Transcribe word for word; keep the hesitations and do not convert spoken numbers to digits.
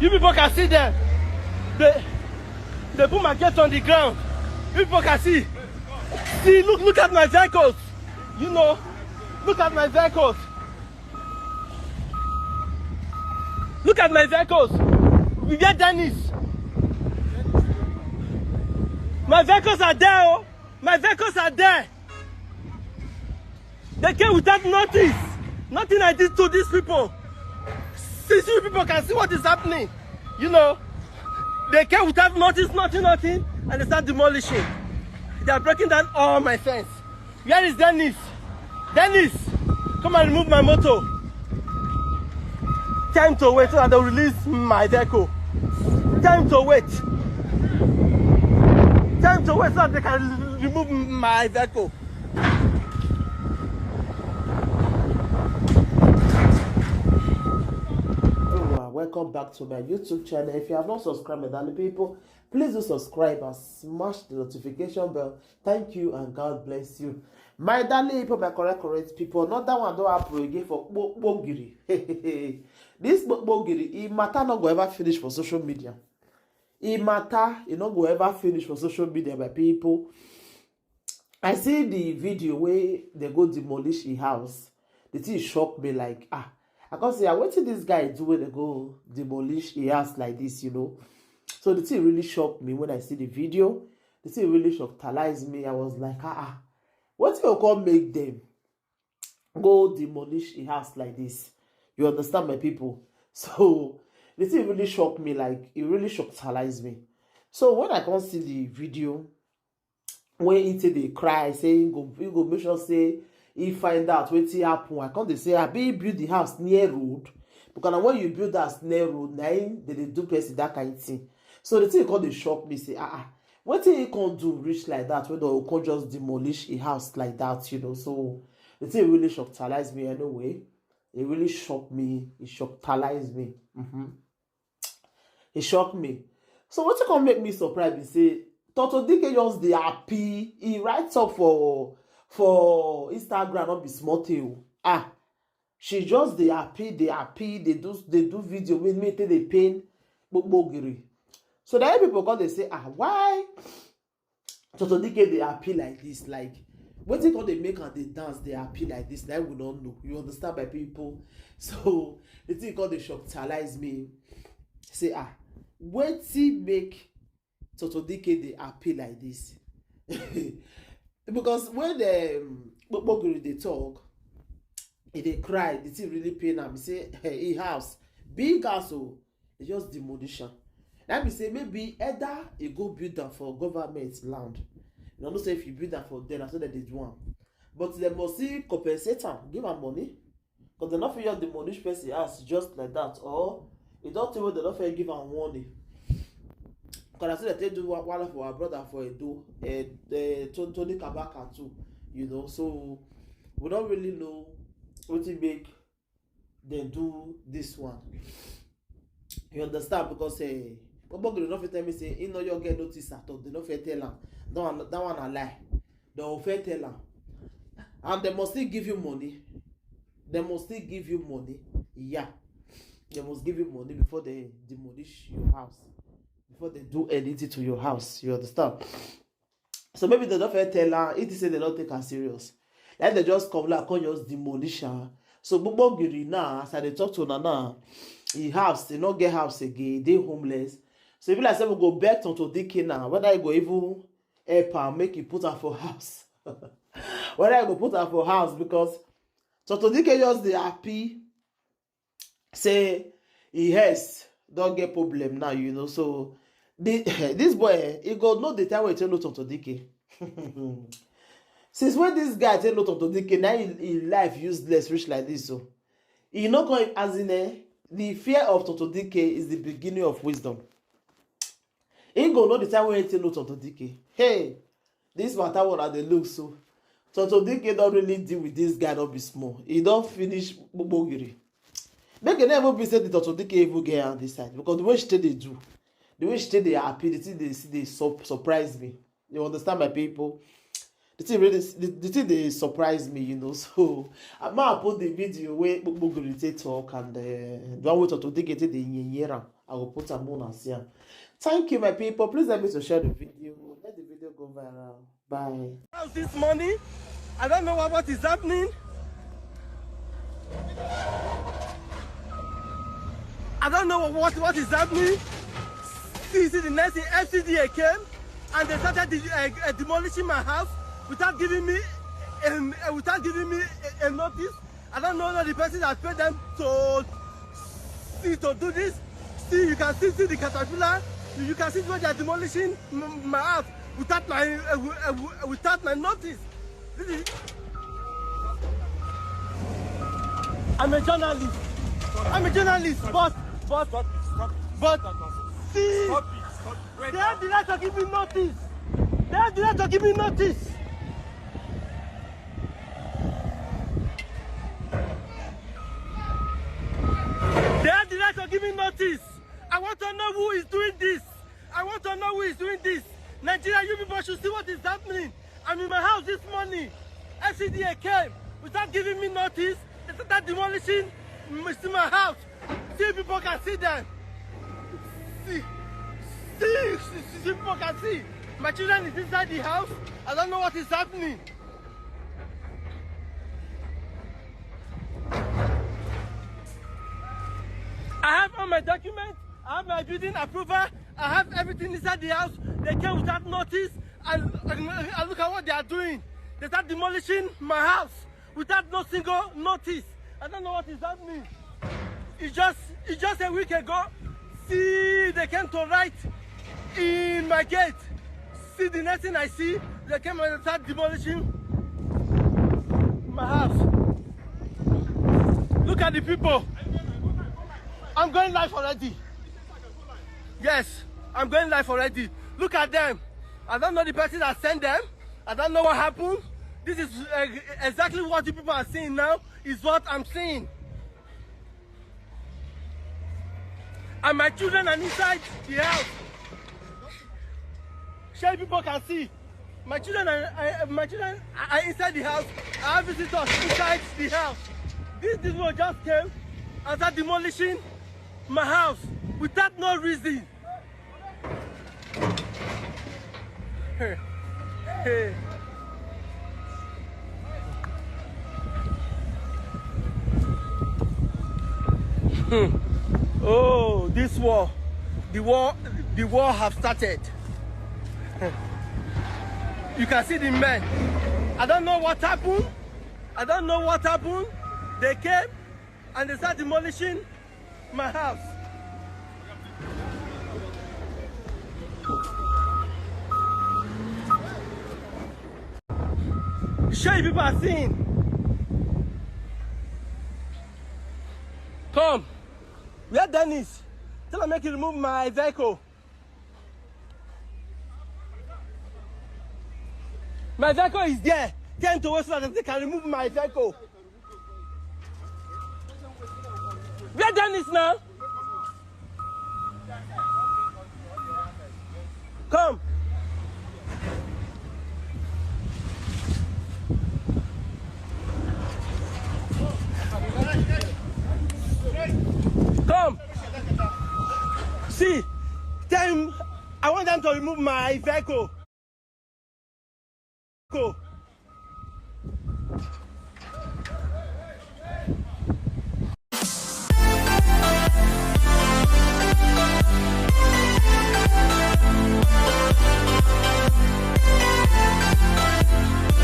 You people can see them. They, they put my gate on the ground. You people can see. See, look, look at my vehicles. You know, look at my vehicles. Look at my vehicles. We get Dennis. My vehicles are there. Oh. My vehicles are there. They came without notice. Nothing I did to these people. Since you people can see what is happening, you know, they came without notice, nothing, nothing, and they start demolishing. They are breaking down all my fence. Where is Dennis? Dennis, come and remove my motor. Time to wait so that they'll release my vehicle. Time to wait. Time to wait so that they can remove my vehicle. Welcome back to my YouTube channel. If you have not subscribed, my darling people, please do subscribe and smash the notification bell. Thank you and God bless you. My darling people, my correct, correct people, another one don't happen again for Kpokpogiri. This Kpokpogiri, e matter not go ever finish for social media. E matter, e not go ever finish for social media, my people. I see the video where they go demolish a house. The thing shock me like, ah, I can't say, ah, what did this guy do when they go demolish a house like this, you know? So the thing really shocked me when I see the video. The thing really shocked me. I was like, ah, ah, what you call make them go demolish a house like this? You understand, my people? So the thing really shocked me, like, it really shocked me. So when I can't see the video, when he take dey cry, say he go, he go make sure say he find out wetin happen. I come dey say, abi he build the house near road? Because na when you build house near road, na him dey dey do person that kind thing. So the thing come dey shock me, say, ah, ah, wetin he come do reach like that, wey dem go come just demolish a house like that, you know? So the thing really shockalize me anyway. It really shock me. It shockalize me. Mm-hmm. It shocked me. So wetin come make me surprise be say Toto Dike just dey happy. He write up for, for Instagram, not be small thing o. Ah, she just dey happy, dey happy, dey do, dey do video wey me take dey pain Kpokpogiri. So then people come dey say, ah, why Toto Dike dey happy like this? Like, wetin come dey make am dey dance, dey happy like this? Na we don't know. You understand, my people? So the thing come dey shockalize me. Say, ah, wetin make Toto Dike dey happy like this? Because when the, um, Kpokpogiri dey talk, he dey cry. The thing really pain am. He say, hey, he house, big house o, e just demolish am. That be say maybe either he go build am for government land. You know say if you build am for there, na so dem dey do am. But dem must still compensate am, give am money. Because dem no fit just demolish person house just like that. Or e don tey wey dem no fit give am warning. Because na so dem take do wa-, wahala for our brother for Edo, eh, eh, To-, Tony Kabaka too, you know. So we don't really know wetin make dem do this one. You understand? Because, eh, Kpokpogiri no fit tell me say he no your get notice at all. Dem no fit tell am. That one, that one na lie. Dem go fit tell am. And dem must still give you money. Dem must still give you money. Yeah. Dem must give you money before dem demolish your house. Before dem do anything to your house. You understand? So maybe dem no fit tell am, he think say dem no take am serious. Like dem just come, like, come just demolish am. So Kpokpogiri now, as I dey talk to una now, he house, he no get house again, he dey homeless. So e be like say we go beg Toto Dike now, whether he go even help am, make he put am for house. Whether he go put am for house, because Toto Dike just dey happy say he has don get problem now, you know. So the, this boy, eh, he go know the time wey he take know Toto Dike. Since when this guy take know Toto Dike, now he, he life useless reach like this. So he no come, as in, eh, the fear of Toto Dike is the beginning of wisdom. He go know the time wey he take know Toto Dike. Hey, this matter wey I dey look so, Toto Dike don really deal with this guy, no be small. He don finish Kpokpogiri. Make e never be say the Toto Dike even get hand this side, because the way she take dey do, the way she take dey happy, the thing dey, dey sup-, surprise me. You understand, my people? The thing really, the, the thing dey surprise me, you know. So I might put the video where Gbogbo go dey talk and uh, the one wey to take it, the nyenyera. I will put am on and see am. Thank you, my people. Please help me to share the video. Let the video go viral. Bye. House this morning. I don't know what, what is happening. I don't know what, what is happening. See, see the next thing, F C D A came and they started de- uh, uh, demolishing my house without giving me um, uh, without giving me a, a notice. I don't know that the person that paid them to see to do this. See, you can see, see the caterpillar. You, you can see where they are demolishing m- my house without my uh, w- uh, w- uh, without my notice. This is. I'm a journalist. I'm a journalist, but but Stop it, stop it, but stop that nonsense. See, Stop it, stop it. Right they now. Have the right to give me notice. They have the right to give me notice. They have the right to give me notice. I want to know who is doing this. I want to know who is doing this. Nigeria, you people should see what is happening. I'm in my house this morning. F C D A came without giving me notice. They started demolishing m- see my house. See, people can see them. See, see, see, see, people can see. My children is inside the house. I don't know what is happening. I have all my documents. I have my building approval. I have everything inside the house. They came without notice. And, and, and look at what they are doing. They start demolishing my house without no single notice. I don't know what is happening. It's just it's just a week ago. See, they came to write in my gate. See, the next thing I see, they came and start demolishing my house. Look at the people. I'm going live already. Yes, I'm going live already. Look at them. I don't know the person that sent them. I don't know what happened. This is uh, exactly what the people are seeing now. Is what I'm seeing. And my children are inside the house. Shey people can see. My children are I, my children are inside the house. I have visitors inside the house. This this one just came and start demolishing my house without no reason. Hey. Hey. Hmm. Oh, this war, the war, the war have started. You can see the men. I don't know what happened. I don't know what happened. They came and they start demolishing my house. Shey people are seeing. Come. Where Dennis? Tell him make he remove my vehicle. My vehicle is there. Tell him to wait so that they can remove my vehicle. Where Dennis now? Come. Come. See, tell him I want them to remove my vehicle. Go.